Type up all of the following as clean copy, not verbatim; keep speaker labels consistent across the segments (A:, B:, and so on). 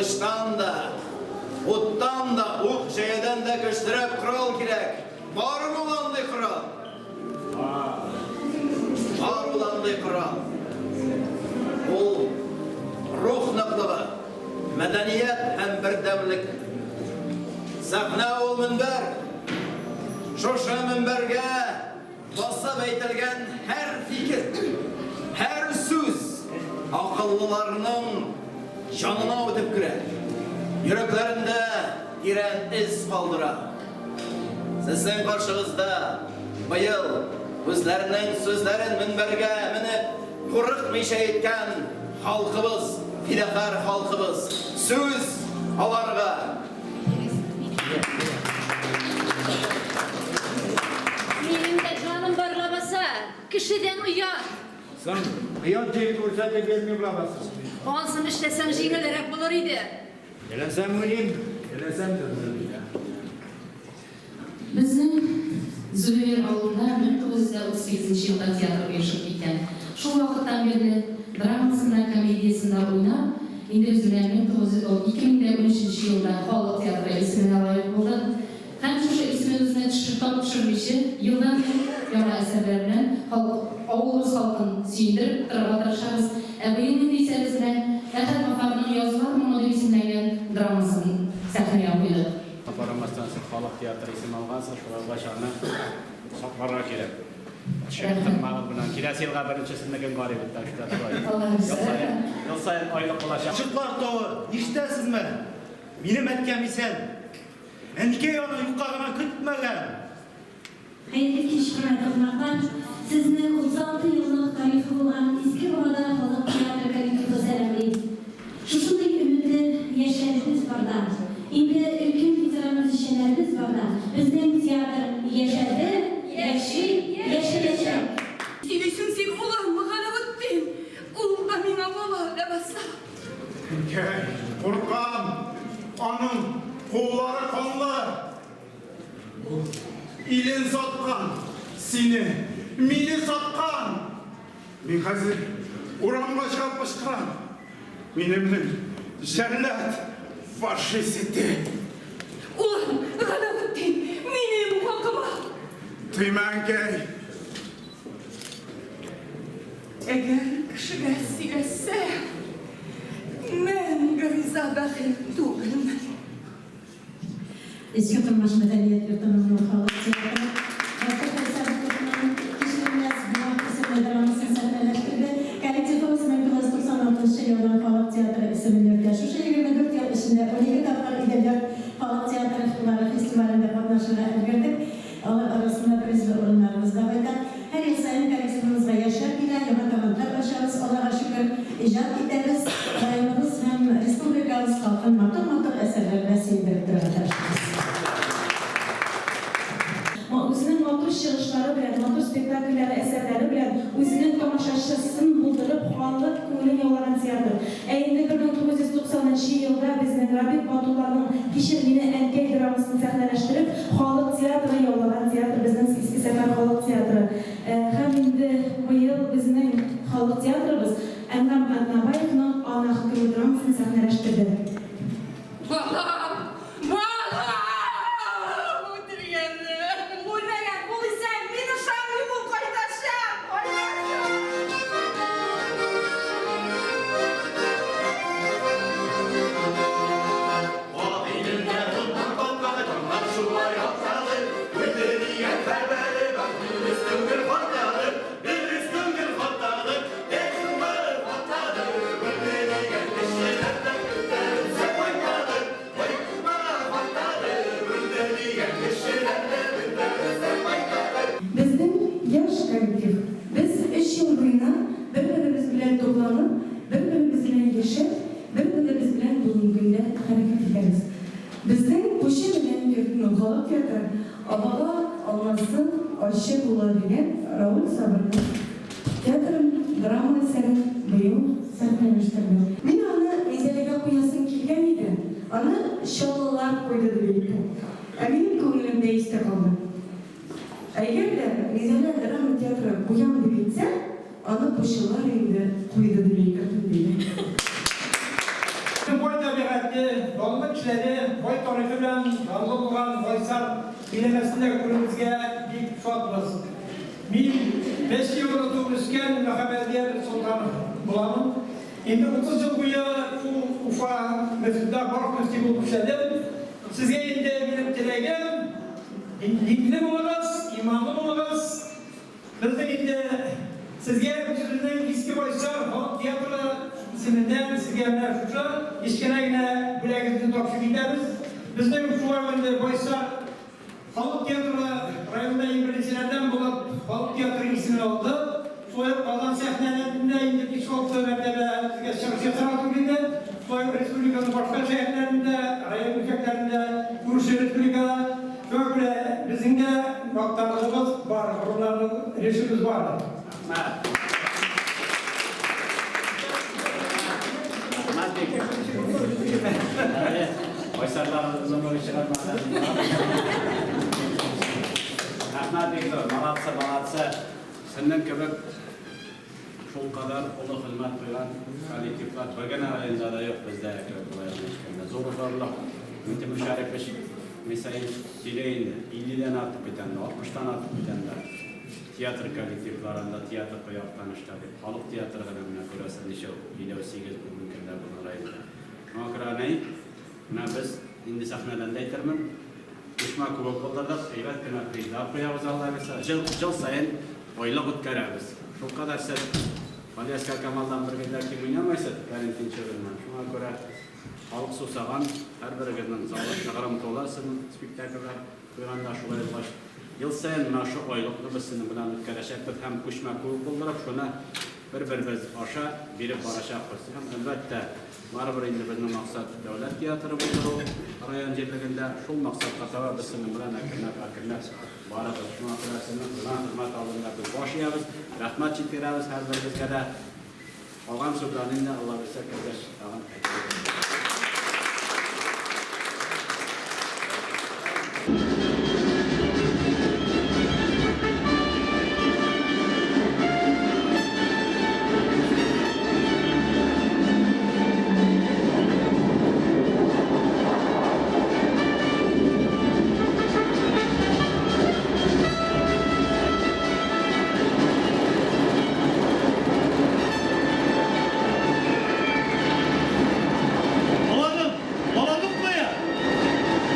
A: Кылычтан да, уттан да, ук-җәядән дә көчлерәк корал кирәк. Бармы ул андый корал? Бар. Бар ул андый корал. Ул рух ныклыгы, мәдәният һәм бердәмлек. Сәхнә ул мөнбәр. Шушы мөнбәргә Басып әйтелгән һәр фикер, һәр сүз акыллыларның җанына үтеп керә, йөрәкләрендә тирән эз калдыра. Сезнең каршыгызда быел үзләренең сүзләрен мөнбәргә менеп курыкмыйча әйткән халкыбыз, фидакарь халкыбыз. Сүз аларга!
B: Минем дә җаным бар лабаса, кешедән оят.
C: Соң, оят җире күрсәтеп йөрмим лабаса.
B: Ансын эшләсәң җиңелрәк булыр иде.
C: Теләсәм уйныйм, теләсәм тыңлыйм.
D: Безнең Зөбәер авылында 1938 нче елда театр оешып китә. Шул вакыттан бирле драмасында, комедиясендә уйнап, инде без менә 2013 нче елда халык театры исеменә лаек булдык. Һәм шушы исемебезне төшер, тап төшермичә, елдан-ел яңа әсәрләр белән халык, авылыбыз халкын сөендереп торырга тырышабыз. Ә быел инде исә без менә Әхәт Гаффарның Язлар моңы дип исемләнгән драмасын сәхнәгә куйдык.
E: Карамастан, сез халык театры исеме алгансыз, шулай булгач аны сакларга кирәк. Төшереп тормагыз белән. Киләсе елга беренчесенекен карыйбыз, так что шулай. Ел саен, ел саен айлык булачак.
F: Чытлар тавы, ишетәсезме? Минем әткәм исән. Әнкәй аны юкка гына көтмәгән.
G: Хәерле кич, хөрмәтле кунаклар! Сезне 36 еллык тарихы булган Иске Бабада халык театры коллективы сәламли. Шушындый өметле яшьләребез барда, инде өлкән ветеран үзешчәннәребез барда безнең театр яшәде, яши, яшәячәк!
H: Сөйлисең син, улым, Галәветдин! Ул да миңа бала ләбаса!
C: Әнкәй, куркам, аның куллары канлы! Ул илен саткан, сине, мине саткан! Мин хәзер урамга чыгып кычкырам, минемнең җәллад фашист ите!
H: Улым, Галәветдин, минем хакыма!
C: Тыйма, әнкәй!
H: Әгәр кешегә сөйләсә, мәңге риза бәхил түгелмен.
G: Иске Кормаш мәдәният йортының Нур халык театры Батыр Хәйсәбековның Кичерелмәс гөнаһ исемле драмасын сәхнәләштерде. Коллективыбыз 1996 нчы елдан халык театры исемен йөртә. Шушы 24 ел эчендә 12 тапкыр Идел-Йорт халык театрлары фестивалендә катнашырга өлгердек. Алар арасында призлы урыннарыбыз да байтак. Һәр ел саен коллективыбызга яшьләр килә, яңа талантлар ачабыз, Аллага шөкер, иҗат итәбез. Районыбыз һәм республикабыз халкын матур-матур әсәрләр белән сөендереп торырга тырышабыз.
I: Үзенең матур чыгышлары белән, матур спектакльләре, әсәрләре белән үзенең тамашачысын булдырып, халык күңелен яулаган театр. Ә инде 1990 нчы елда безнең Рабит Батулланың Кичер мине, әнкәй драмасын сәхнәләштереп, халык театры яулаган театр безнең Иске Сәфәр халык театры. Һәм инде быел безнең халык театрыбыз Әнгам Атнабаевның Ана хөкеме драмасын сәхнәләштерде.
H: Балам! Балам! Үтергәннәр! Үлмәгән, ул исән! Мин ышанмыйм, ул кайтачак! Кайтачак!
I: Безнең яшь коллектив. Без өч ел буена бер-беребез белән тупланып, бер-беребез белән яшәп, бер-беребез белән бүгенге көндә хәрәкәт итәбез. Безнең Пучы белән йортның халык театры Абага алмасы ачы була дигән Рауль Сабырның театрын драма әсәрен быел сәхнәләштерде. Мин аны Минзәләгә куясым килгән иде, аны Чаллылар куйды дип әйтте. Ә минем күңелемдә истә калды. Ә әгәр дә Минзәлә драма театры куям дип әйтсә, аны Пучылар инде куйды дип әйтердем, диде.
C: Бай табигатьле.
J: данлы кешеләре, бай тарихы белән данлы булган Байсар биләмәсендә күрүебезгә бик шатбыз. Мин Бәчки авылында туып үскән Мөхәммәдияр Солтанов буламын. Инде 30 ел буе шул Уфа мөфтидә баш мөфти булып эшләдем. Сезгә инде минем теләгем, динле булыгыз, иманлы булыгыз. Безнең инде сезгә үзебезнең Иске Байсар халык театры исеменнән сезгә менә шушы кечкенә генә бүләгебезне тапшырып китәбез. Безнең шулай ук инде Байсар халык театры районда иң беренчеләрдән булып халык театры исемен алды. Шулай ук Казан сәхнәләрендә инде биш-алты мәртәбә безгә чыгыш ясарга туры килде. Шулай ук республиканың башка шәһәрләрендә, район үзәкләрендә, күрше республикада. Шуңа күрә безнең дә мактанырлыгыбыз бар, горурланырлык өлешебез бар.
E: Рәхмәт. Рәхмәт бик. Әле Байсарларыбыз номеры чыгармады. Рәхмәт бик зур. Молодцы, молодцы. Синең кебек шулкадәр олы хезмәт куйган коллективлар бер генә районда да юк бездә кебек болай гына әйткәндә. Зур горурлык. Минтимер Шәрипович Мисаил сөйли инде, илледән артык бит анда, алтмыштан артык бит анда театр коллективлары анда театр куя Актанышта дип. Халык театры гына менә күрәсез ничәү, җидәү, сигез бүгенге көндә безнең районда. Шуңа күрә әни, менә без инде сәхнәдән дә әйтермен, Күчмә кубок булдырдык, әйбәт кенә призлар куябыз, Алла бирсә. Җыл, җыл саен айлык үткәрәбез. Шулкадәр сез Галиәсгар Камалдан бер генә дә ким уйнамайсыз, Кәрим Тинчуриннан. Шуңа күрә халык сусаган, һәрберегезнең залы шыгрым тулы сезнең спектакльләр куйганда. Шулай булгач, ел саен менә шушы айлыкны без сезнең белән үткәрәчәкбез һәм күчмә кубок булдырып, шуны бер-беребез аша биреп барачакбыз. Һәм, әлбәттә, Барыбер инде безнең максат дәүләт театры булдыру район җирлегендә. Шул максатка таба без сезнең белән әкренләп-әкренләп барабыз. Шуңа күрә сезнең куйган хезмәт алдында без баш иябез, рәхмәт җиткерәбез һәрберегезгә дә. Калган сүзләрне инде, Алла бирсә, кергәч тагын әйтеп үтермен.
F: Баланым, баланым кая?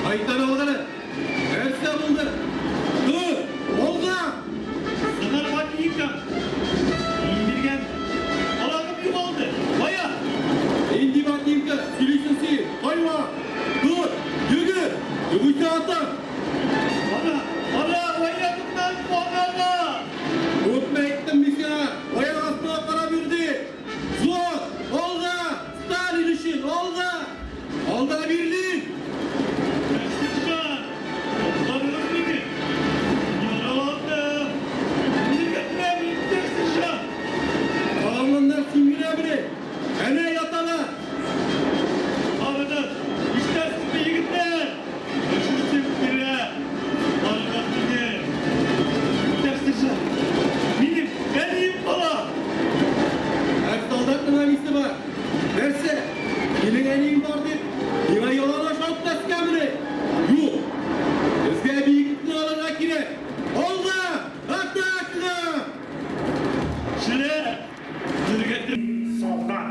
K: Кайтар алганы. Нәрсә булды? Тор, алга!
F: Сыңар ботинкам. Мин биргән баланым югалды. Кая?
K: Нинди ботинка? Сөйлисең син. Хайван! Тор, йөгер! Югыйсә атам!
F: Бара, бара, аягымнан барага!
K: Күпме әйттем мин сиңа, аяк астыңа карап йөр дип! Взвод, алга! Сталин өчен, алга! Алда Берлин!
F: Сержант, коткарыгыз мине! Яраландым! Үләргә теләмим, иптәш сержант!
K: Яраланганнар син генәмени? Әнә яталар!
F: Барыгыз, ишетәсезме, егетләр? Өшетеп бирә! Барыгыз мине! Иптәш сержант, минем әнием кала!
K: Һәр солдатның әнисе бар. Нәрсә, синең әниең бар дип, миңа ялан ашатмаскамыни? Юк! Безгә биеклекне алырга кирәк! Алга! Атакага!
F: Шерә! Үлергә тиеш.
L: Солдат!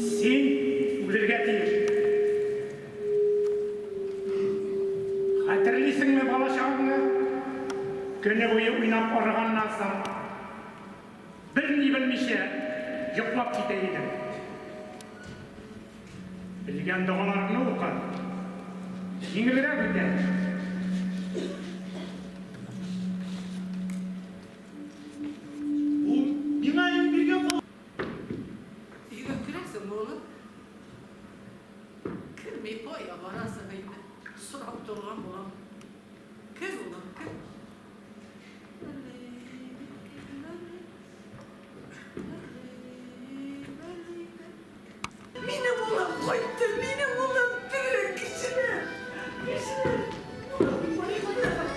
L: Син үлергә тиеш! Хәтерлисеңме балачагыңны? Көне буе уйнап арыганнан соң, Берни белмичә йоклап китә идем. Белгән догаларыңны укы. Җиңелрәк үтә.
F: Ул миңа әни биргән кул.
M: Өйгә керәсеңме, улым? Керми кая барасың инде? Сорап торган булам. Кер, улым, кер. Минем улым кайтты, минем улым тере, кешеләр, кешеләр, улым кайтты.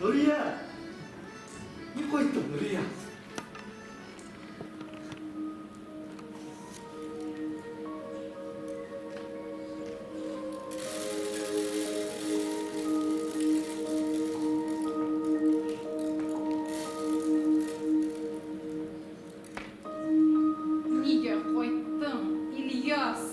F: Нурия! Мин кайттым, Нурия.
H: Нигә кайттың, Ильяс?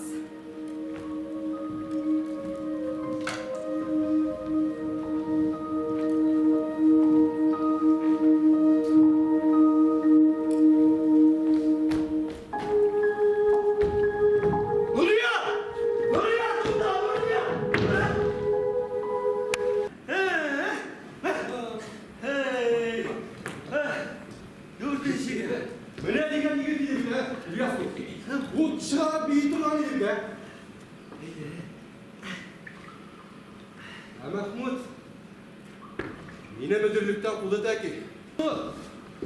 F: Нурия! Нурия, тукта, Нурия! Эй! Дүртенче.
K: Менә дигән егет иде бит, ә? Ильяс Ут чыгарып бии торган иде бит, ә? Ә Мәхмүт мине мөдирлектән куды тәки.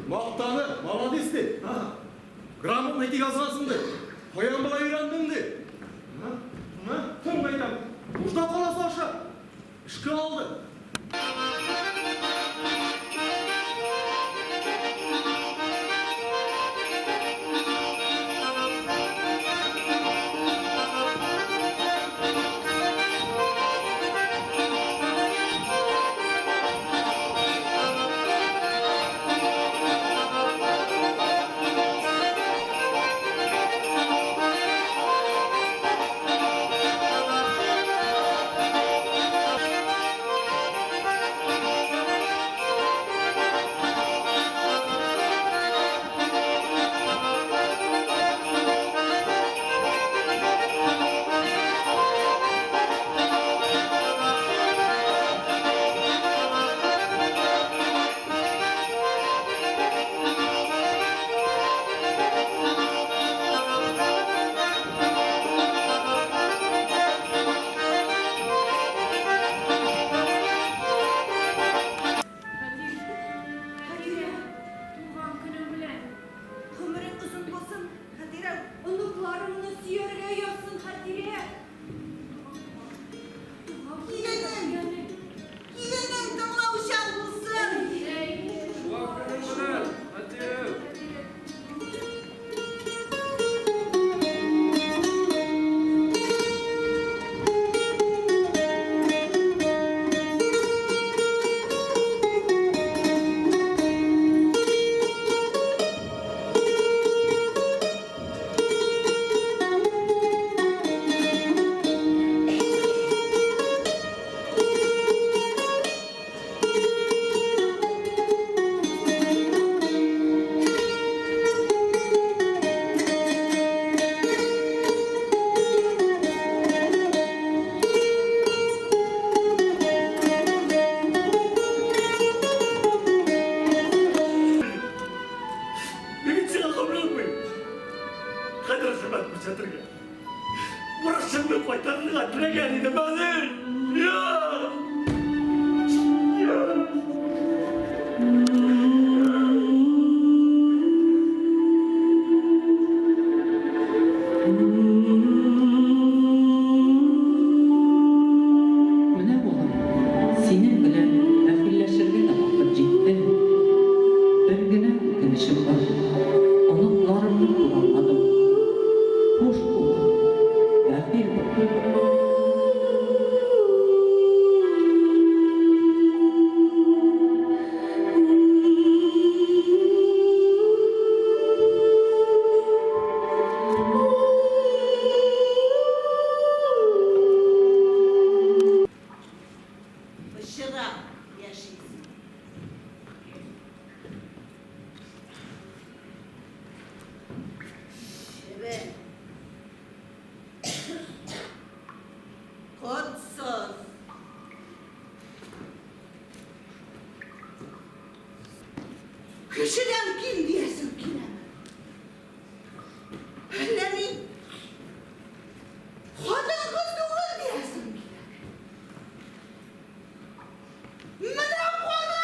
K: Мактады, молодец ди. Грамотно итеп язгансың ди. Каян болай өйрәндең ди. Соң әйтәм, нужда каласы аша. Эшкә алды.
H: Хәтир, Хәтирә, туган көнең белән. Гомерең озын булсын, Хәтирә, оныкларыңны сөяргә язсын, Хәтирә.
N: Киленең, киленең тыңлаучан булсын.
O: Туган көнең белән, Хәтирә!
F: Мин сиңа кабул итмим. Кадер хөрмәт күрсәтергә. Бурычыңны кайтарырга теләгән идем әле. Юк! Юк!
P: Менә, улым, синең белән бәхилләшергә дә вакыт җитте. Бер генә үкенечем бар, оныкларымны күрә алмадым. Хуш, улым, бәхил бул.
N: Пычрак яшисең. Чебен. Котсыз. Кешедән ким диясең киләме? Әллә мин хатын-кыз түгел диясең киләме? Менә кара!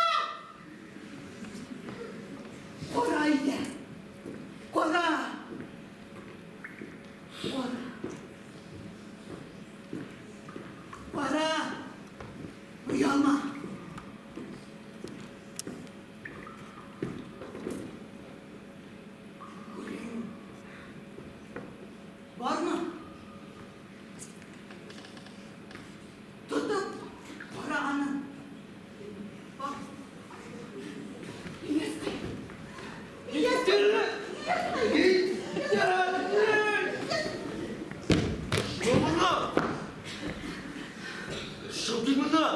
N: Кара әйдә! Кара! Кара! Кара! Оялма!
K: Чыгып кит моннан!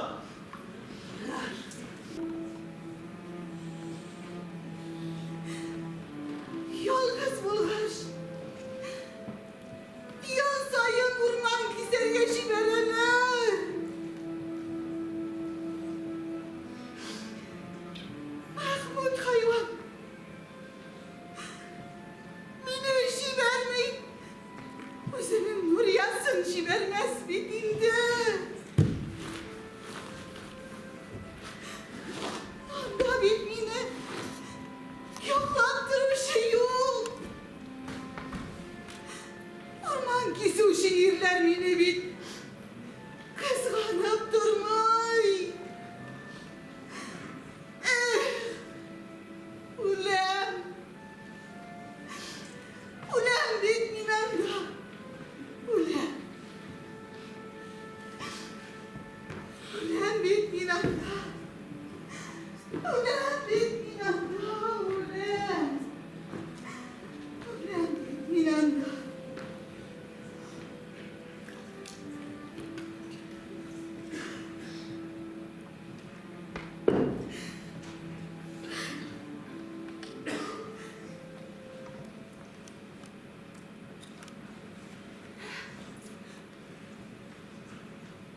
N: Ялгыз булгач, ел саен урман кисәргә җибәрәләр. Мәхмүт хайван мине җибәрми, үзенең Нуриясын җибәрмәс бит инде. Анда бит мине яклап торучы юк. Урман кисүче ирләр мине бит кызганып тормый. Эх, үләм. Үләм бит мин анда. Үләм. Үләм бит мин анда. Үләм бит мин анда. Үләм. Үләм бит мин анда.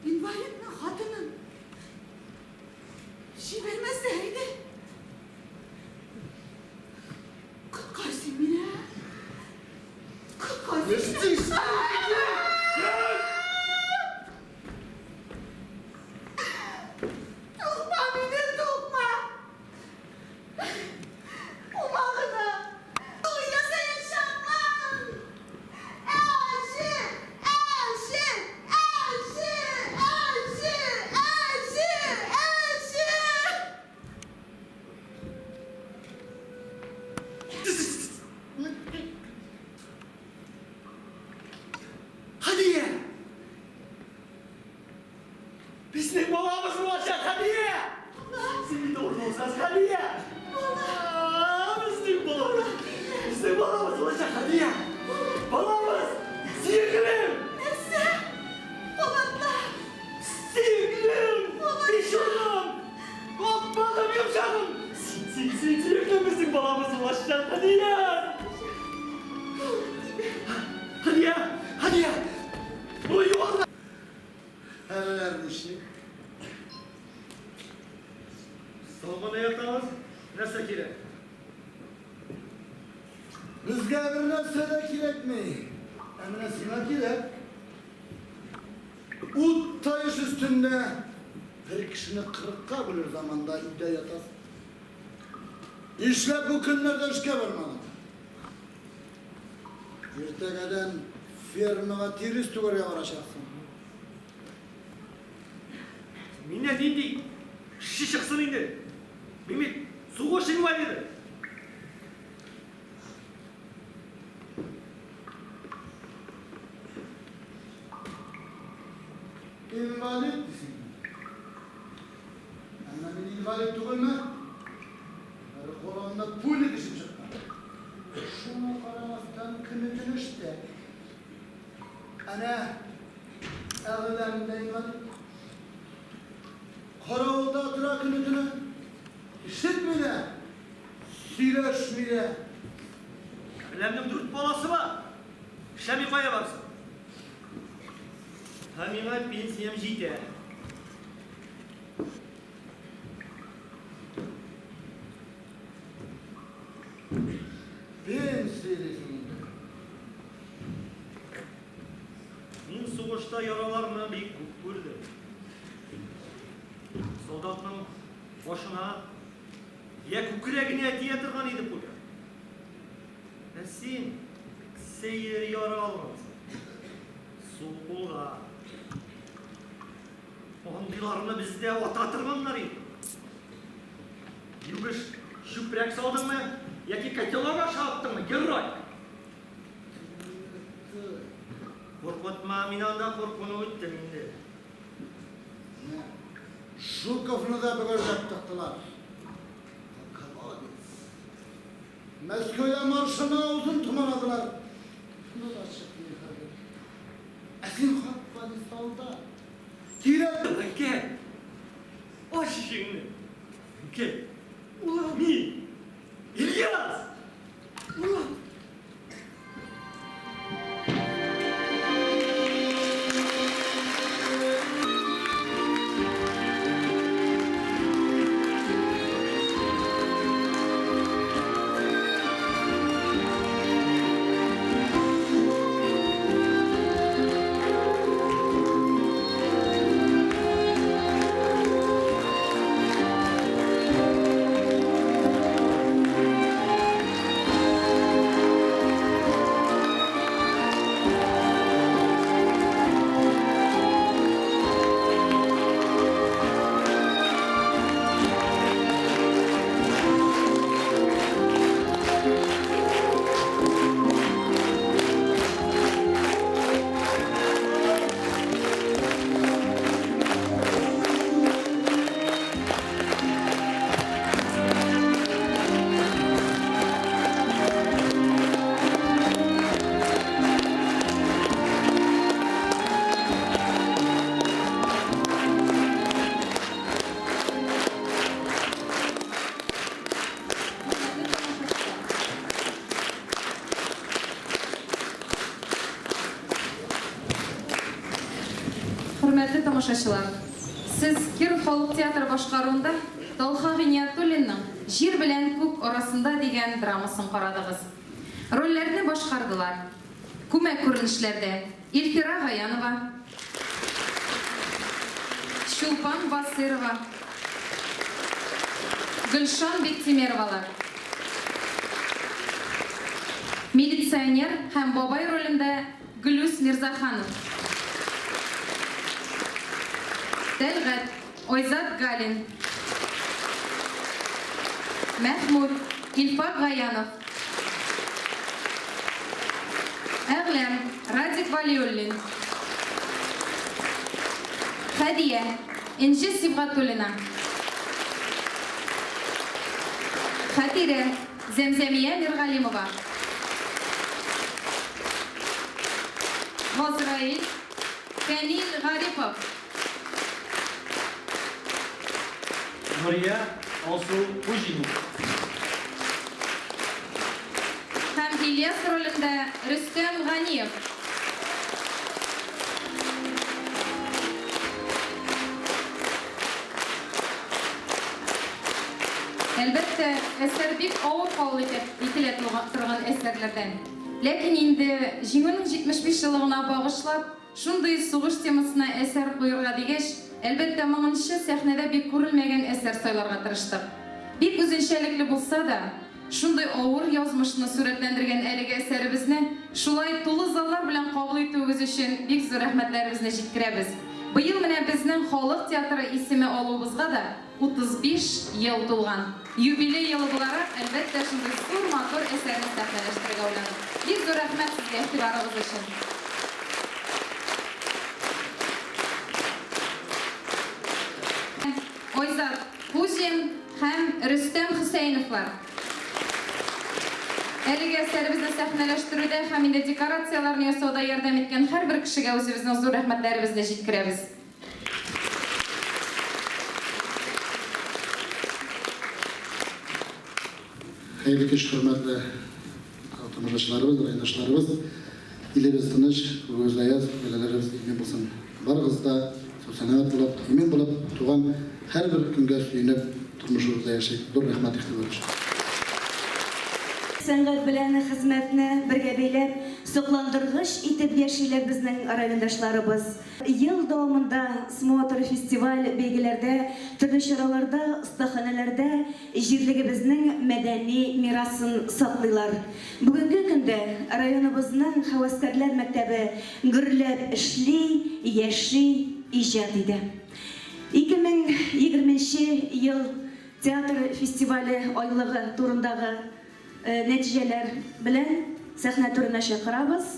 N: Инвалидның хатынын җибәрмәсә иде. Коткар син мине. Коткар син мине. Тукма мине, тукма. Кума гына. Уйнасаячакмын. Әже, әже, әже, әже, әже, әже.
K: Хәдия! Безнең балабыз булачак, Хәдия! Син бит авыру булсаң, Хәдия! Безнең балабыз! Безнең балабыз булачак, Хәдия! Балабыз! Сөеклем!
N: Нәрсә? Кабатла!
K: Сөеклем! Бишурым! Аппагым, йомшагым! Син, син, син, сөеклем, безнең балабыз булачак, Хәдия! Хәдия! Хәдия! Ой, югалма!
A: Хәлләр ничек?
F: Сау гына ятабыз. Нәрсә кирәк?
A: Безгә бер нәрсә дә кирәкми. Ә менә сиңа кирәк. Уттай эш өстендә бер кешене кырыкка бүлер заманда өйдә ятасың. Нишләп бу көннәрдә эшкә бармадың? Иртәгәдән фермага тирес түгәргә барачаксың.
F: Миннән нинди кеше чыксын инде? Мин бит сугыш инвалиды.
A: Инвалид дисең. Әмма мин инвалид түгелме? Бер колагымда пуля тишеп чыккан. Шуңа карамастан көне-төне эштә. Әнә Әгъләм дә инвалид. Каравылда тора көне-төне. Ишетми дә, сөйләшми дә.
F: Әгъләмнең дүрт баласы бар. Эшләми кая барсын? Ә миңа пенсиям җитә.
A: Пенсия дисең инде.
F: Мин сугышта яраларны бик күп күрдем. Солдатның башына я күкрәгенә тия торган иде пуля. Ә син сәер яра алгансың. Сул кулга. Андыйларны бездә ата торганнар иде. Югеш чүпрәк салдыңмы яки котелок аша аттыңмы, герой! Куркытма, мин анда куркуны үттем инде.
A: Менә Жуковны да бөгәрләп тыктылар. Полководец. Мәскәүдә маршалның авызын томаладылар. Шуны да чыкмый хәзер. Ә син гап-гади солдат. Кирәк.
K: Әнкә!
F: ишегеңне. Әнкәй, улың мин, Ильяс! Улым!
D: Хөрмәтле тамашачылар, сез Киров халык театры башкаруында Талха Гыйниятуллинның Җир белән күк арасында дигән драмасын карадыгыз. Рольләрне башкардылар. Күмәк күренешләрдә Илфира Гаянова, Чулпан Басыйрова, Гөлшан Биктимеровалар. Милиционер һәм бабай ролендә Гөлүс Мирзаханов. Тәлгать, Айзат Галин. Мәхмүт, Илфак Гаянов. Әгъләм, Радик Вәлиуллин. Хәдия, Энҗе Сибгатуллина. Хәтирә, Зәмзәмия Миргалимова. Газраил, Фәнил Гарипов.
F: Нурия, Алсу Хуҗина.
D: Һәм Ильяс ролендә Рөстәм Ганиев. Әлбәттә, әсәр бик авыр кабул ителә торган әсәрләрдән. Ләкин инде Җиңүнең 75 еллыгына багышлап, шундый сугыш темасына әсәр куерга дигәч, әлбәттә, моңынчы сәхнәдә бик күрелмәгән әсәр сайларга тырыштык. Бик үзенчәлекле булса да, Шундый авыр язмышны сурәтләндергән әлеге әсәребезне шулай тулы заллар белән кабул итүегез өчен бик зур рәхмәтләребезне җиткерәбез. Быел менә безнең халык театры исеме алуыбызга да 35 ел тулган. Юбилей елы буларак, әлбәттә, шундый зур матур әсәрне сәхнәләштерергә уйладык. Бик зур рәхмәт сезгә игътибарыгыз өчен. Айзат Хуҗин һәм Рөстәм Хөсәеновлар. Әлеге әсәребезне сәхнәләштерүдә һәм инде декорацияләрне ясауда ярдәм иткән һәрбер кешегә үзебезнең зур рәхмәтләребезне җиткерәбез.
A: Хәерле кич, хөрмәтле тамашачыларыбыз, райондашларыбыз! Илебез тыныч, күгебез аяз, гаиләләребез имин булсын. Барыгыз да сау-сәламәт булып, имин булып, туган һәрбер көнгә сөенеп, тормышыбызда яшик. Зур рәхмәт игътибар өчен.
I: Сәнгать белән хезмәтне бергә бәйләп, сокландыргыч итеп яшиләр безнең райондашларыбыз. Ел дәвамында смотр, фестиваль, бәйгеләрдә, төрле чараларда, остаханәләрдә җирлегебезнең мәдәни мирасын саклыйлар. Бүгенге көндә районыбызның һәвәскәрләр мәктәбе гөрләп эшли, яши, иҗат итә. 2020 нче ел театр фестивале айлыгы турындагы нәтиҗәләр белән сәхнә түренә чакырабыз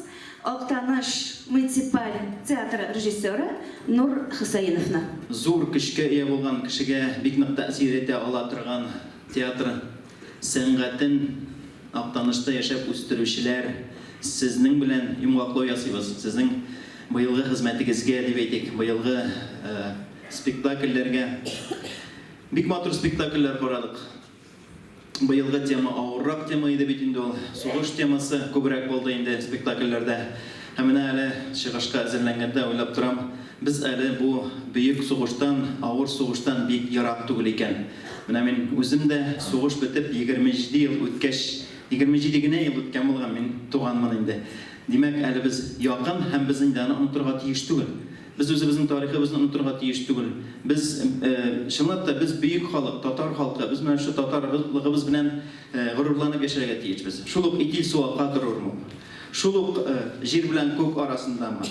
I: Актаныш муниципаль театры режиссеры Нур Хөсәеновны.
Q: Зур көчкә ия булган, кешегә бик нык тәэсир итә ала торган театр сәнгатен Актанышта яшәп үстерүчеләр, сезнең белән йомгаклау ясыйбыз. Сезнең быелгы хезмәтегезгә, дип әйтик, быелгы спектакльләргә. Бик матур спектакльләр карадык. Быелгы тема авыррак тема иде бит инде ул. Сугыш темасы күбрәк булды инде спектакльләрдә. Һәм менә әле чыгышка әзерләнгәндә уйлап торам, без әле бу бөек сугыштан, авыр сугыштан бик ерак түгел икән. Менә мин үзем дә сугыш бетеп 27 ел үткәч, 27 генә ел үткән булган, мин туганмын инде. Димәк, әле без якын һәм без инде аны онытырга тиеш түгел. Без үзебезнең тарихыбызны онытырга тиеш түгел. Без, чынлап та, без бөек халык, татар халкы. Без менә шушы татарлыгыбыз белән горурланып яшәргә тиешбез. Шул ук Итил суы ака торырмы ул? Шул ук җир белән күк арасындамы?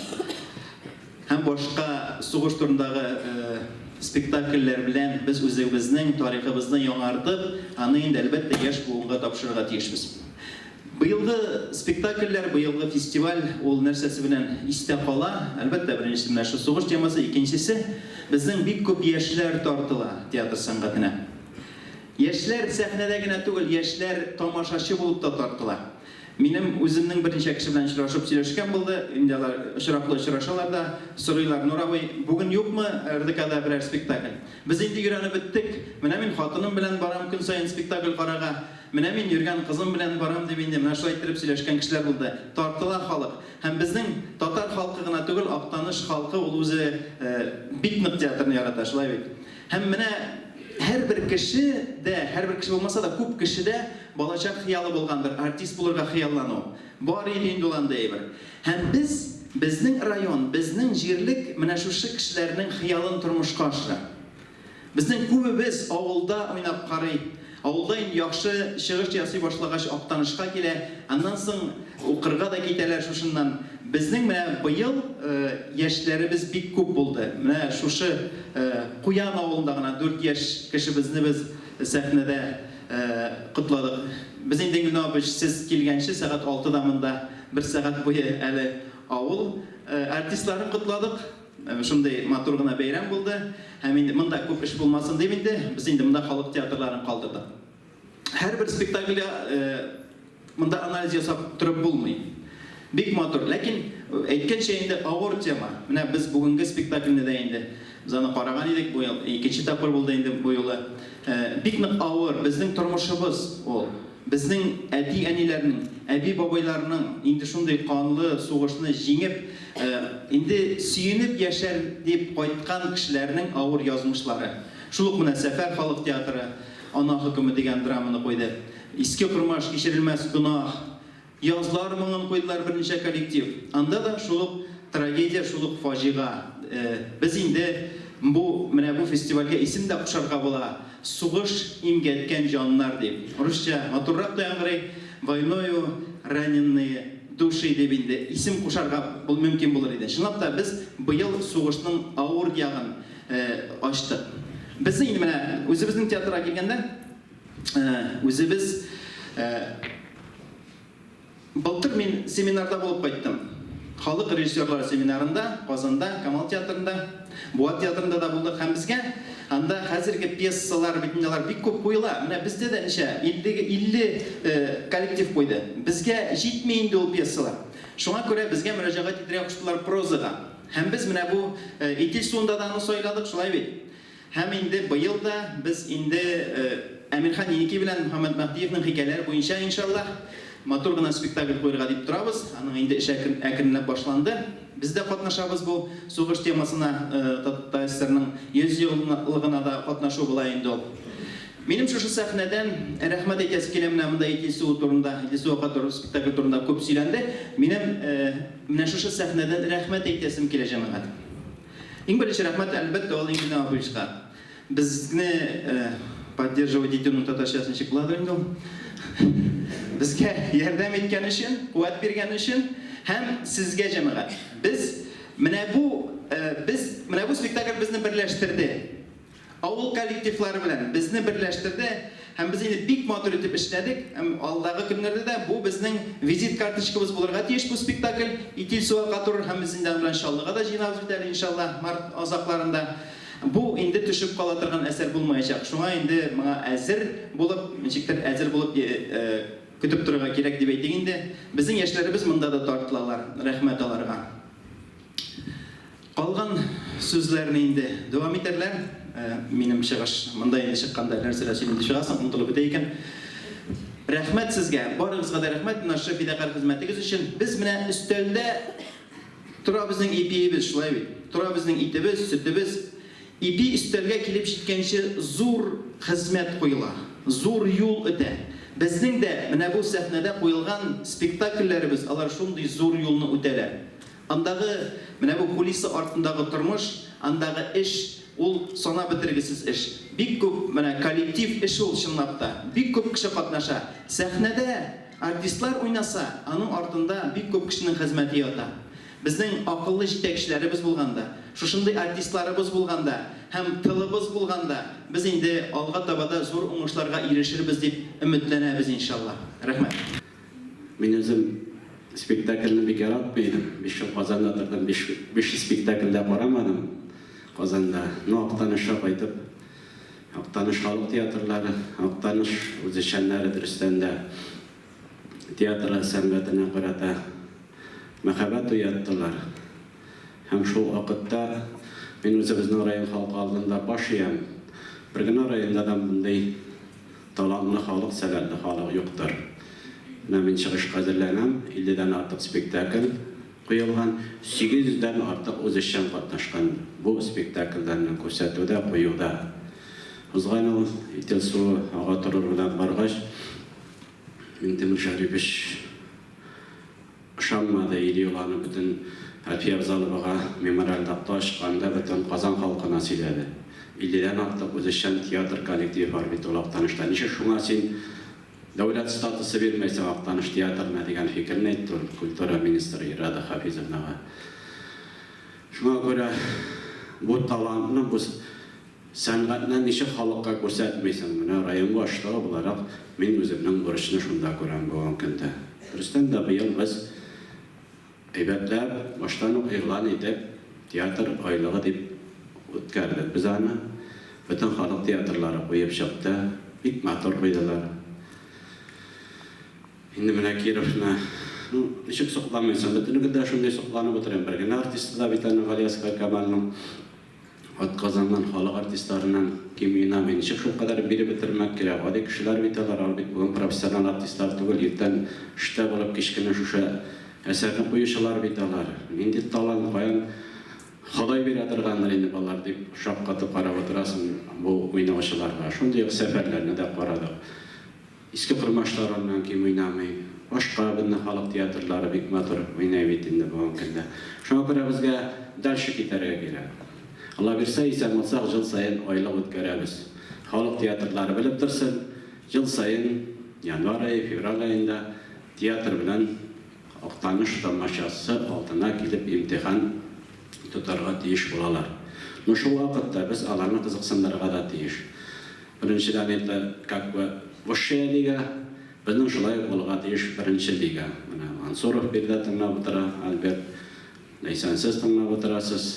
Q: Һәм башка сугыш турындагы спектакльләр белән без үзебезнең тарихыбызны яңартып, аны инде, әлбәттә, яшь буынга тапшырырга тиешбез. Быелгы спектакльләр, быелгы фестиваль ул нәрсәсе белән истә кала? Әлбәттә, беренчесе менә шул сугыш темасы, икенчесе, безнең бик күп яшьләр тартыла театр сәнгатенә. Яшьләр сәхнәдә генә түгел, яшьләр тамашачы булып та тартыла. Минем үземнең берничә кеше белән очрашып сөйләшкән булды, инде алар очраклы очрашалар да, сорыйлар, Нур абый, бүген юкмы РДКда берәр спектакль? Без инде өйрәнеп беттек, менә мин хатыным белән барам көн саен спектакль карарга. Менә мин йөргән кызым белән барам, дип инде менә шулай иттереп сөйләшкән кешеләр булды. Тартыла халык. Һәм безнең татар халкы гына түгел, Актаныш халкы ул үзе бик нык театрны ярата, шулай бит. Һәм менә һәрбер кеше дә, һәрбер кеше булмаса да, күп кешедә балачак хыялы булгандыр, артист булырга хыяллану. Бар иде инде ул андый әйбер. Һәм без, безнең район, безнең җирлек менә шушы кешеләрнең хыялын тормышка ашыра. Безнең күбебез авылда уйнап карый. Авылда инде яхшы чыгыш ясый башлагач, Актанышка килә. Аннан соң укырга да китәләр шушыннан. Безнең менә быел яшьләребез бик күп булды. Менә шушы Куян авылында гына дүрт яшь кешебезне без сәхнәдә котладык. Без инде, Гөлназ апа, сез килгәнче сәгать алтыда монда бер сәгать буе әле авыл артистларын котладык. Шундый матур гына бәйрәм булды. Һәм инде монда күп эш булмасын дип инде, без инде монда халык театрларын калдырдык. Һәрбер спектакльгә монда анализ ясап торып булмый. Бик матур, ләкин әйткәнчә инде авыр тема. Менә без бүгенге спектакльне дә инде без аны караган идек, бу ел икенче тапкыр булды инде бу юлы. Бик нык авыр, безнең тормышыбыз ул. Безнең әти-әниләрнең, әби-бабайларның инде шундый канлы сугышны җиңеп, инде сөенеп яшәр дип кайткан кешеләрнең авыр язмышлары. Шул ук менә Сәфәр халык театры Ана хөкеме дигән драманы куйды. Иске Кормаш, Кичерелмәс гөнаһ, Язлар моңын куйдылар берничә коллектив. Анда да шул ук трагедия, шул ук фаҗига. Без инде бу, менә бу фестивальгә исем дә кушарга була, Сугыш имгәткән җаннар дип. Русча матуррак та яңгырый, Войною раненные души дип инде исем кушарга мөмкин булыр иде. Чынлап та без быел сугышның авыр ягын ачтык. Безнең инде менә үзебезнең театрга килгәндә, үзебез Былтыр мин семинарда булып кайттым. Халык режиссерлары семинарында, Казанда, Камал театрында, Буа театрында да булдык һәм безгә анда хәзерге пьесалар бит инде алар бик күп куела. Менә бездә дә ничә, 50 коллектив куйды. Безгә җитми инде ул пьесалар. Шуңа күрә безгә мөрәҗәгать итәргә куштылар прозага. Һәм без менә бу Итил суында да аны сайладык, шулай бит? Һәм инде быел да без инде Әмирхан Еники белән Мөхәммәт Мәһдиевнең хикәяләре буенча, иншаллаһ, матур гына спектакль куерга дип торабыз. Аның инде эше әкренләп башланды. Без дә катнашабыз бу сугыш темасына, ТАССРның 100 еллыгына да катнашу була инде ул. Минем шушы сәхнәдән рәхмәт әйтәсе килә, менә монда Итил суы турында, Итил суы ага спектакль турында күп сөйләнде. Минем менә шушы сәхнәдән рәхмәт әйтәсем килә, җәмәгать. Иң беренче рәхмәт, әлбәттә, ул Ингель Абыйшка. Безне поддерживать итүнең татарчасы ничек буладыр инде ул? Безгә ярдәм иткән өчен, куәт биргән өчен һәм сезгә, җәмәгать. Без менә бу без менә бу спектакль безне берләштерде. Авыл коллективлары белән безне берләштерде һәм без инде бик матур итеп эшләдек һәм алдагы көннәрдә дә бу безнең визит карточкабыз булырга тиеш бу спектакль Итил суы ака торыр һәм без инде аның белән Чаллыга да җыенабыз бит әле иншаллаһ март азакларында. Бу инде төшеп кала торган әсәр булмаячак. Шуңа инде моңа әзер булып, ничектер әзер булып көтеп торырга кирәк дип әйтик инде. Безнең яшьләребез монда да тартылалар, рәхмәт аларга. Калган. Сүзләрне инде дәвам итәрләр. Минем чыгыш монда инде чыкканда нәрсәләр сөйлим дип чыгасың, онытылып бетә икән. Рәхмәт сезгә, барыгызга да рәхмәт менә шушы фидакарь хезмәтегез өчен. Без менә өстәлдә тора безнең ипиебез, шулай бит? Тора безнең итебез, сөтебез. Ипи өстәлгә килеп җиткәнче зур хезмәт куела, зур юл үтә. Безнең дә менә бу сәхнәдә куелган спектакльләребез, алар шундый зур юлны үтәләр. Андагы, менә бу кулиса артындагы тормыш, андагы эш, ул санап бетергесез эш. Бик күп, менә коллектив эше ул чынлап та. Бик күп кеше катнаша. Сәхнәдә артистлар уйнаса, аның артында бик күп кешенең хезмәте ята. Безнең акыллы җитәкчеләребез булганда, шушындый артистларыбыз булганда һәм тылыбыз булганда, без инде алга таба да зур уңышларга ирешербез дип өметләнәбез, иншалла. Рәхмәт.
R: Мин үзем спектакльне бик яратмый идем. Биш ел Казанда тордым, биш, биш спектакль дә карамадым Казанда. Ну, Актанышка кайтып, Актаныш халык театрлары, Актаныш үзешчәннәре дөрестән дә театр сәнгатенә карата мәхәббәт уяттылар. Һәм шул вакытта мин үзебезнең район халкы алдында баш иям. Бер генә районда да мондый Талантлы халык, сәләтле халык юктыр. Менә мин чыгышка әзерләнәм, илледән артык спектакль куелган, 800 дән артык үзешчән катнашкан бу спектакльләрне күрсәтүдә, куюда. Узган ел Итил суы ага торыр белән баргач, Миңтимер Шәрипович Ышанмады или ул аны бөтен Әлфия Авзаловага мемориаль такта ачканда бөтен Казан халкына сөйләде. Илледән артык үзешчән театр коллективы бар бит ул Актанышта. Ничек шуңа син дәүләт статусы бирмәйсең Актаныш театрына дигән фикерне әйтте ул культура министры Ирада Хафизовнага. Шуңа күрә бу талантны, бу Сәнгатьне ничек халыкка күрсәтмисең? Менә район башлыгы буларак мин үземнең бурычны шунда күрәм бүгенге көндә. Дөрестән дә, быел без әйбәтләп, баштан ук игълан итеп, театр айлыгы дип үткәрдек без аны. Бөтен халык театрлары куеп чыкты. Бик матур куйдылар. Инде менә Кировны, ну, ничек сокланмыйсың? Бөтен көндә шундый сокланып утырам. Бер генә артисты да бит аның Галиәсгар Камалның. Атказанган халык артистларының ким уйнамый, ничек шулкадәр биреп бетермәк кирәк, гади кешеләр бит алар, алар бит бүген профессионал артистлар түгел, иртән эштә булып кич кенә шушы әсәрне куючылар бит алар, нинди талант, каян Ходай бирә торгандыр инде болар дип шаккатып карап утырасың бу уйнаучыларга. Шундый ук Сәфәрләрне дә карадык. Иске Кормашлар аннан ким уйнамый. Башка безнең халык театрлары бик матур уйный бит инде бүгенге көндә. Шуңа күрә безгә дальше китәргә кирәк. Алла бирсә, исән булсак, җыл саен айлык үткәрәбез. Халык театрлары белеп торсын, җыл саен январь ае, февраль аенда театр белән Актаныш тамашасы алдына килеп имтихан тотарга тиеш булалар. Но шул вакытта без аларны кызыксындырырга да тиеш. Беренчедән это как бы высшая лига, безнең шулай ук булырга тиеш беренче лига. Менә Мансуров биредә тыңлап утыра, Альберт, Ләйсән сез тыңлап утырасыз.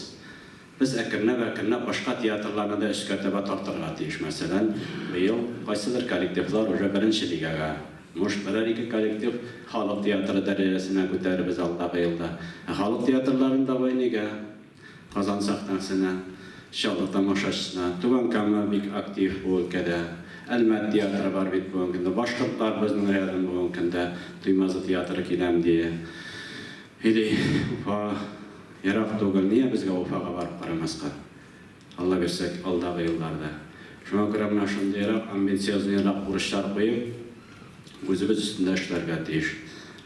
R: Без әкренләп-әкренләп башка театрларны да өскә таба тартырга тиеш. Мәсәлән, быел кайсыдыр коллективлар уже беренче лигага, может, берәр-ике коллектив халык театры дәрәҗәсенә күтәрербез алдагы елда. Ә халык театрларын давай нигә? Казан сәхнәсенә, Чаллы тамашачысына, Түбән Кама бик актив бу өлкәдә, Әлмәт театры бар бит бүгенге көндә, башкортлар безнең рядом бүгенге көндә, Туймазы театры киләм дие. Или Уфа ерак түгел, нигә безгә Уфага барып карамаска? Алла бирсә, алдагы елларда. Шуңа күрә менә шундыйрак амбициозныйрак бурычлар куеп, Үзебез өстендә эшләргә тиеш.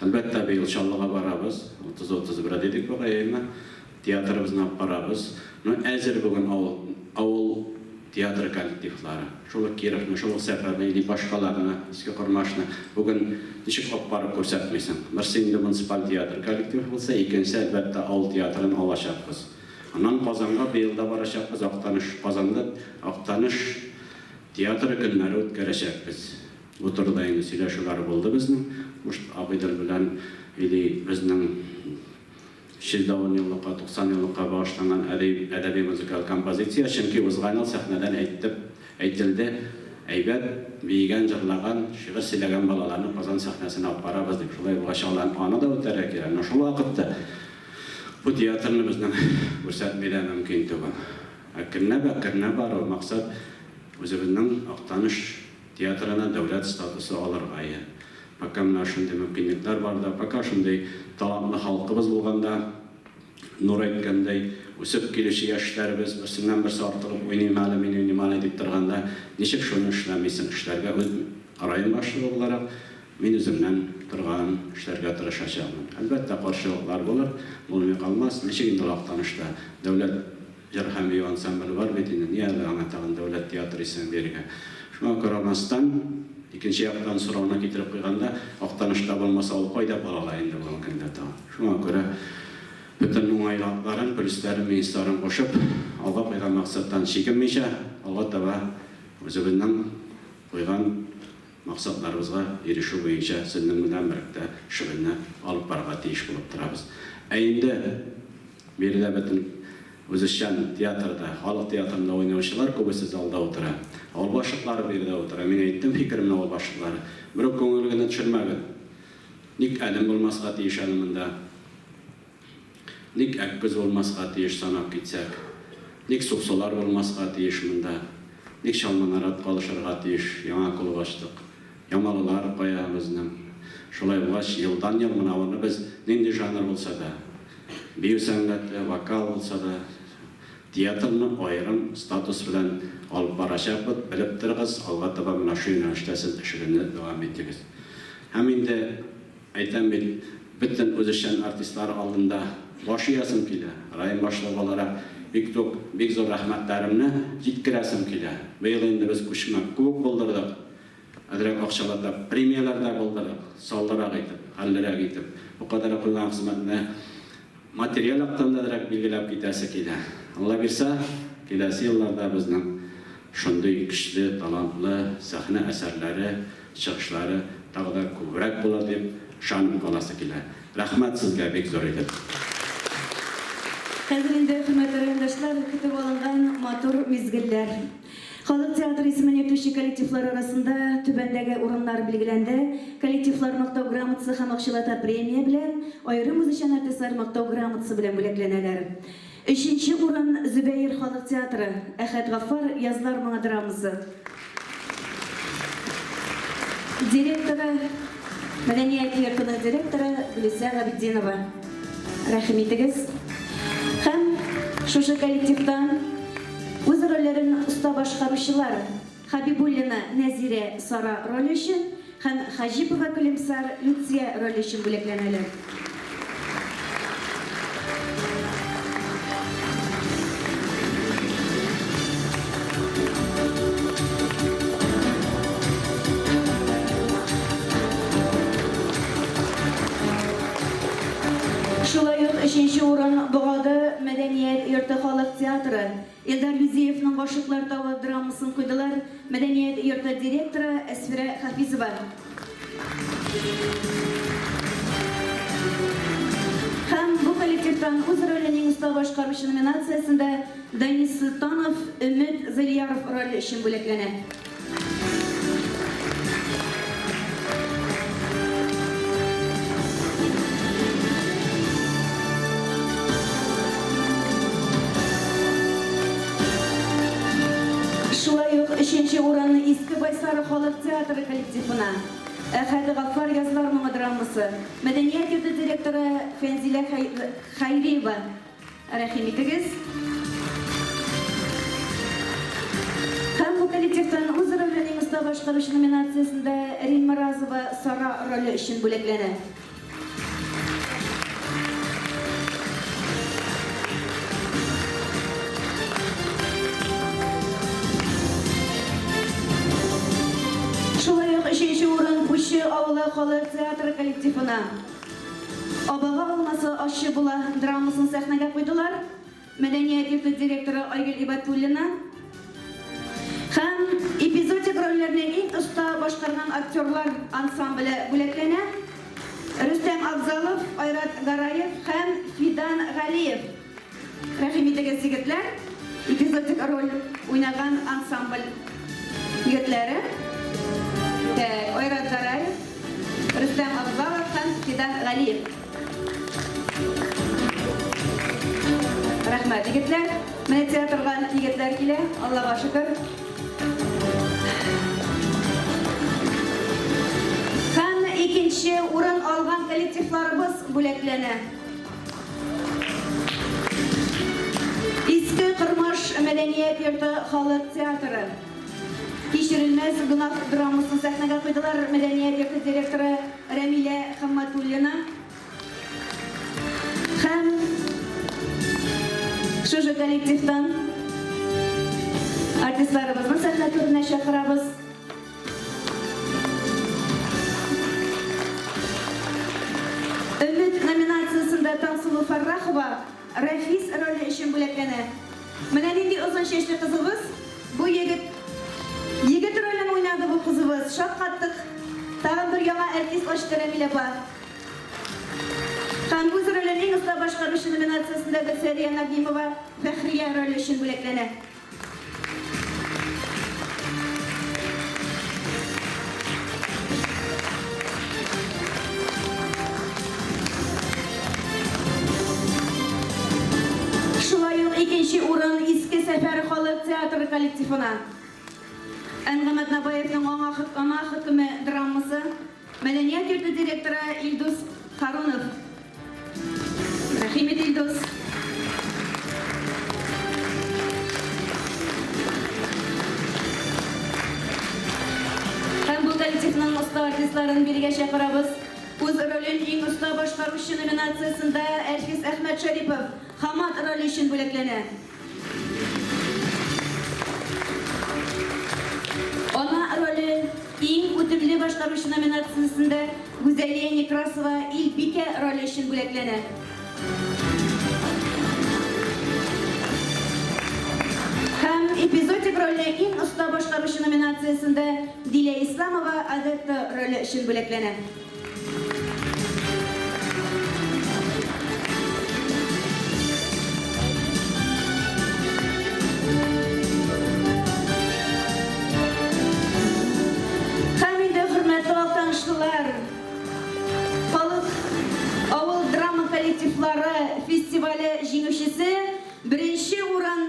R: Әлбәттә, быел Чаллыга барабыз, 30-31 дидек бугай, әйеме? Театрыбызны алып барабыз. Ну, әзер бүген авыл, авыл театры коллективлары. Шул ук Кировны, шул ук Сәфәрне или башкаларны, Иске Кормашны бүген ничек алып барып күрсәтмисең? Берсе инде муниципаль театр коллективы булса, икенчесе, әлбәттә, авыл театрын алачакбыз. Аннан Казанга быел да барачакбыз, Актаныш, Казанда Актаныш театры көннәре үткәрәчәкбез. Бу турыда инде сөйләшүләр булды безнең, может, Агыйдел белән или безнең 110 еллыкка, 90 еллыкка багышланган әдәби, әдәби-музыкаль композиция, чөнки узган ел сәхнәдән әйттеп, әйтелде, әйбәт биегән, җырлаган, шигырь сөйләгән балаларны Казан сәхнәсенә алып барабыз дип. Шулай булгач, алар аны да үтәргә кирәк. Менә шул вакытта. Бу театрны безнең күрсәтми дә мөмкин түгел. Әкренләп-әкренләп бару, максат, үзебезнең Актаныш театрына дәүләт статусы алырга ие. Пока менә шундый мөмкинлекләр барда, пока шундый талантлы халкыбыз булганда, Нур әйткәндәй, үсеп килүче яшьләребез берсеннән-берсе артыгып уйныйм әле, мин уйныйм әле дип торганда, ничек шуны эшләмисең? Эшләргә үз район башлыгы буларак, мин үземнән торган эшләргә тырышачакмын. Әлбәттә, каршылыклар булыр, булмый калмас. Ничек инде ул Актанышта дәүләт җыр һәм бию ансамбле бар бит инде, ни әле аңа тагын дәүләт театры исемен бирергә? Шуңа карамастан, икенче яктан сорауны китереп куйганда, Актанышта булмаса, ул кайда була ала инде бүгенге көндә тагын? Шуңа күрә бөтен уңайлыкларын, плюсларын, минусларын кушып, алга куйган максаттан чигенмичә, алга таба үзебезнең куйган максатларыбызга ирешү буенча сезнең белән берлектә шөгыльне алып барырга тиеш булып торабыз. Ә инде биредә бөтен үзешчән театрда, халык театрында уйнаучылар күбесе залда утыра. Авыл башлыклары биредә утыра. Мин әйттем фикеремне, авыл башлыклары, берүк күңелегезне төшермәгез. Ник Әлем булмаска тиеш әле монда? Ник Әккүз булмаска тиеш санап китсәк? Ник Суксулар булмаска тиеш монда? Ник Чалманарат калышырга тиеш, яңа клуб ачтык. Ямалылар кая безнең? Шулай булгач, елдан-ел менә аны без нинди жанр булса да, бию сәнгате, вокал булса да, театрны аерым статус белән алып барачакбыз, белеп торыгыз, алга таба менә шу юнәлештә сез эшегезне дәвам итегез. Һәм инде, әйтәм бит, бөтен үзешчән артистлар алдында баш иясем килә. Район башлыгы буларак, бик зур, бик зур рәхмәтләремне җиткерәсем килә. Быел инде без күчмә кубок булдырдык. Әзрәк акчалата премияләр дә булдырдык. Саллырак итеп, хәллерәк итеп. Бу кадәр куйган хезмәтне материаль яктан да әзрәк билгеләп китәсе килә. Алла бирсә, киләсе елларда безнең шундый көчле, талантлы сәхнә әсәрләре, чыгышлары тагы да күбрәк булыр дип ышанып каласы килә. Рәхмәт сезгә бик зур итеп.
S: Хәзер инде, хөрмәтле райондашлар, көтеп алынган матур мизгелләр. Халык театры исемен йөртүче коллективлар арасында түбәндәге урыннар билгеләнде, коллективлар Мактау грамотасы һәм акчалата премия белән, аерым үзешчән артистлар Мактау грамотасы белән бүләкләнәләр. Өченче урын, Зөбәер халык театры, Әхәт Гаффар, Язлар моңы драмасы. Директоры, мәдәният йортының директоры Гөлүсә Габетдинова. Рәхим итегез. Һәм шушы коллективтан үз рольләрен оста башкаручылар Хәбибуллина Нәзирә Сара роле өчен һәм Хаҗипова Көлемсар Люция роле өчен бүләкләнәләр. Шулай ук өченче урын Богады мәдәният йорты халык театры Илдар Юзеевның Гашыйклар тавы драмасын куйдылар, мәдәният йорты директоры Әсфирә Хафизова. Һәм бу коллективтан үз ролен иң оста башкаручы номинациясендә Данис Солтанов Өмет Зыльяров роле өчен бүләкләнә. Шулай ук өченче урынны Иске Байсары халык театры коллективына, Әхәт Гаффар Язлар моңы драмасы, мәдәният йорты директоры Фәнзилә Хәйриева. Рәхим итегез. Һәм бу коллективтан үз ролен иң оста башкаручы номинациясендә Римма Разова Сара роле өчен бүләкләнә. Шулай ук өченче урын Пучы авылы халык театры коллективына. Абага алмасы ачы була драмасын сәхнәгә куйдылар. Мәдәният йорты директоры Айгөл Ибәтуллина һәм эпизодик рольләрне иң оста башкарган актерлар ансамбле бүләкләнә. Рөстәм Абзалов, Айрат Гараев һәм Фидан Галиев. Рәхим итегез, егетләр. Эпизодик роль уйнаган ансамбль егетләре. Так, Айрат Гараев, Рөстәм Абзалов һәм Фидан Галиев. Рәхмәт, егетләр. Менә театрга егетләр килә, Аллага шөкер. Һәм икенче урын алган коллективларыбыз бүләкләнә. Иске Кормаш мәдәният йорты халык театры. Кичерелмәс гөнаһ драмасын сәхнәгә куйдылар мәдәният йорты директоры Рәмилә Хамматуллина. Һәм шушы коллективтан артистларыбызны сәхнә түренә чакырабыз. Өмет номинациясендә Таңсылу Фаррахова Рафис роле өчен бүләкләнә. Менә нинди озын чәчле кызыбыз. Бу егет егет ролен уйнады бу кызыбыз. Шаккаттык. Тагын бер яңа артист ачты Рәмилә апа. Һәм үз ролен иң оста башкаручы номинациясендә Гөлсәрия Нагимова Фәхрия роле өчен бүләкләнә. Шулай ук икенче урын Иске Сәфәр халык театры коллективына. Әнгам Атнабаевның Аңа Ана хөкеме драмасы, мәдәният йорты директоры Илдус Харунов. Рәхим ит, Илдус. Һәм бу коллективның оста артистларын бирегә чакырабыз. Үз ролен иң оста башкаручы номинациясендә Әлфис Әхмәтшәрипов Хамат роле өчен бүләкләнә. Ана роле иң үтемле башкаручы номинациясендә Гүзәлия Некрасова Илбикә роле өчен бүләкләнә. Һәм эпизодик рольне иң оста башкаручы номинациясендә Дилә Исламова Одетта роле өчен бүләкләнә. Һәм инде, хөрмәтле актанышлылар, халык авыл драма коллективлары фестивале җиңүчесе, беренче урын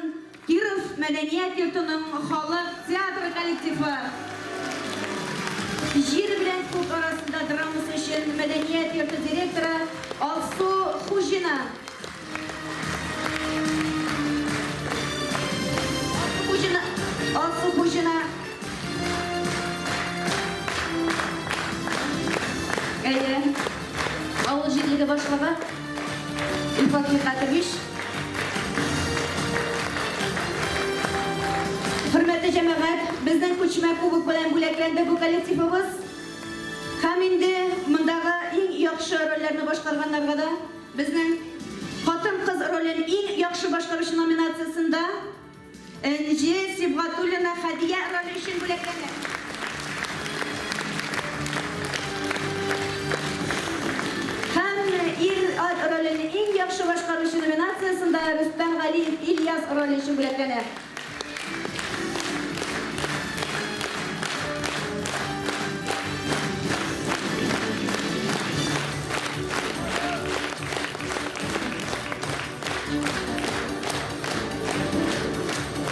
S: Киров мәдәният йортының халык театры коллективы. Җир белән күк арасында драмасы өчен мәдәният йорты директоры Алсу Хуҗина. Хуҗина, Алсу Хуҗина. Әйе. Авыл җирлеге башлыгы Илфат Михатович. Хөрмәтле җәмәгать, безнең күчмә кубок белән бүләкләнде бу коллективыбыз. Һәм инде мондагы иң яхшы рольләрне башкарганнарга да безнең хатын-кыз ролен иң яхшы башкаручы номинациясендә Энҗе Сибгатуллина Хәдия роле өчен бүләкләнә. Һәм ир-ат ролен иң яхшы башкаручы номинациясендә Рөстәм Галиев Ильяс роле өчен бүләкләнә.